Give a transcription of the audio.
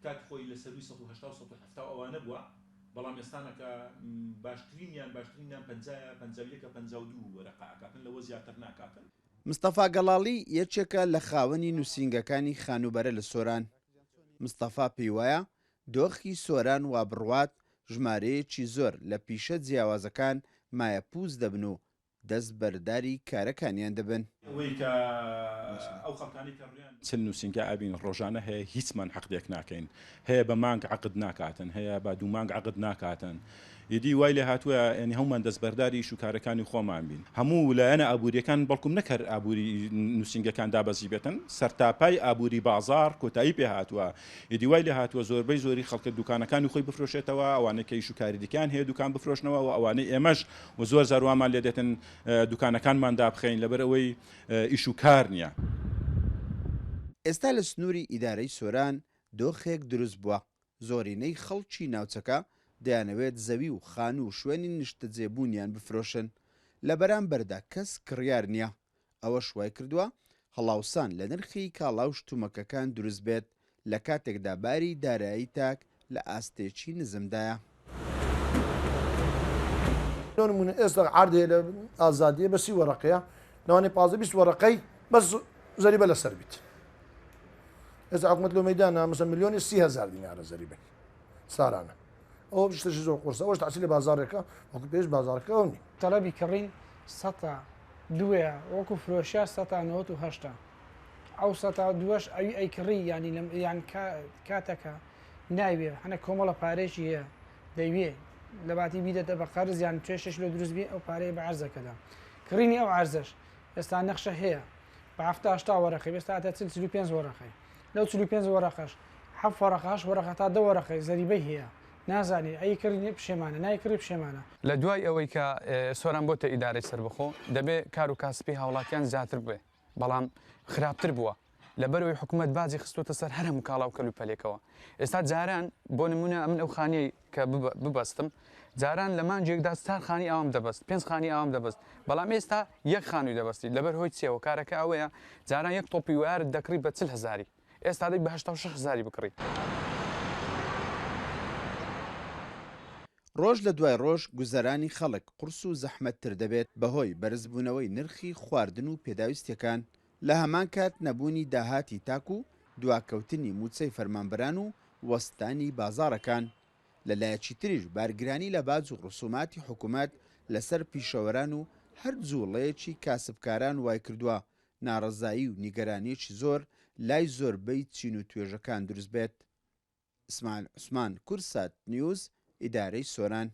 کاتی خۆی لە سەرووی 180 و 170 ئەوانە بووە، بەڵام ئێستانەکە باشترینیان باشترینیان پەنجایە، پەنجاویەکە، 52 وەرەقە ئەکاتن لەوە زیاتر ناکاتن. مستەفا گەڵاڵی یەکێکە لە خاوەنی نووسینگەکانی خانووبەرە لە سۆران. مستەفا پێیوایە دۆخی سۆران وابڕوات ژمارەیەکی زۆر لە پیشە جیاوازەکان مایەپووچ دەبن و دەستبەرداری کارەکانیان دەبن. ئەوەی کە ئەو خەڵکانەی کە ڕویان. 40 نوسینگە ئەبین ڕۆژانە هەیە هیچمان عەقدێک ناکەین هەیە بە مانگ عەقد ناکاتن هەیە بە دوو مانگ عەقد ناکاتن ئیدی وای لێ هاتووە یانی هەموومان دەستبەرداری ئیش و کارەکانی خۆمان بین هەموو لایەنە ئابووریەکان بەڵکوم نەک هەر ئابووری نوسینگەکان دابەزیبێتن سەرتاپای ئابووری بازاڕ کۆتایی پێ هاتووە ئیدی وای لێ هاتووە زۆربەی زۆری خەڵکە دوکانەکانی خۆی بفرۆشێتەوە ئەوانەی کە ئیش و کاری دیکەیان هەیە دوکان بفرۆشنەوە و ئەوانەی ئێمەش و زۆر جار وامان لێ دێتن دوکانەکانمان دابخەین لەبەر ئەوەی ئیش و کار نییە. ئێستا لە سنووری ئیدارەی سۆران دۆخێک دروست بووە، زۆرینەی خەڵکی ناوچەکە دەیانەوێت زەوی و خانوو و شوێنی نیشتەجێبوونیان بفرۆشن، لە بەرامبەردا کەس کڕیار نییە، ئەوەش وایکردووە هەڵاوسان لە نرخی کاڵا و شتومەکەکان دروست بێت، لە کاتێکدا باری دارایی تاک لە ئاستێکی نزمدایە. بۆ نمونە ئێستا عەرد هەیە لە ئازادیە بە سی وەرەقەیە لەوانەیە 15 20 وەرەقەی بەس زەریبە لەسەر بیت ئێستا حکومەت لۆ مەیدانە مەسە ملیۆنی 30 هەزار دینارە زەریبەی سارانە ئەوە شتێکی زۆر قورسە ئەوەش تەعسیلی بازاڕێکە وەکو پێش بازاڕەکە ئەو نی. تەڵەبی کڕین سەتا دووەیە وەکو فرۆشیار سەتا نەوەت و هەشتە ئەو سەتا دووەش ئەوی ئەیکڕی یانی لەم یان کاتەکە ناوێ هەنە کۆمەڵە پارێکی هەیە دەیوێ لەباتی بیدەتە بە قەرز یان کێشەش لۆ دروست بێ ئەو پارەیە بە عەرزەکەدا کڕینی ئەو عەرزەش ئێستا نەخشە هەیە بە حەفتا هەشتا وەرەقەی ئێستا هاتە چل 45 وەرەقەی لەو 45 وەرەقەش حەفت وەرەقە هەشت وەرەقە تا دە وەرەقەی زەریبەی هەیە نازانی ئەی کڕی پشێمانە نایکڕی پشێمانە. لە دوای ئەوەی کە سۆران بۆتە ئیدارەی سەربەخۆ دەبێ کار و کاسپی هاوڵاتیان زیاتر بێ بەڵام خراپتر بووە لەبەرئەوەی حکومەت باجی خستۆتە سەر هەر هەموو کاڵا و کەلوپەلێکەوە ئێستا جاران بۆ نمونە ئەمن ئەو خانیەی کە ببەستم جاران لە مانگێکدا چار خانی ئاوام دەبەست پێنج خانی ئاوام دەبەست بەڵام ئێستا یەک خانووی دەبەستی لەبەر هۆی چیەوە کارەکە ئەوەیە جاران یەک تۆپی وارد دەکڕی بە 40 هەزاری ئێستا دەی بە 86 هەزاری بکڕی. ڕۆژ لە دوای ڕۆژ گوزەرانی خەڵک قورس و زەحمەتتر دەبێت بەهۆی بەرزبوونەوەی نرخی خواردن و پێداویستیەکان، لە هەمان کات نەبوونی داهاتی تاک و دواکەوتنی مووچەی فەرمانبەران و وەستانی بازاڕەکان. لە لایەکی تریش بارگرانی لە باج و ڕسوماتی حکومەت لەسەر پیشەوەران و هەر جوڵەیەکی کاسبکاران وایکردووە ناڕەزایی و نیگەرانیەکی زۆر لای زۆربەی چین و توێژەکان دروست بێت. ئیسماعیل عوسمان، کوردسات نیوز، ئیدارەی سۆران.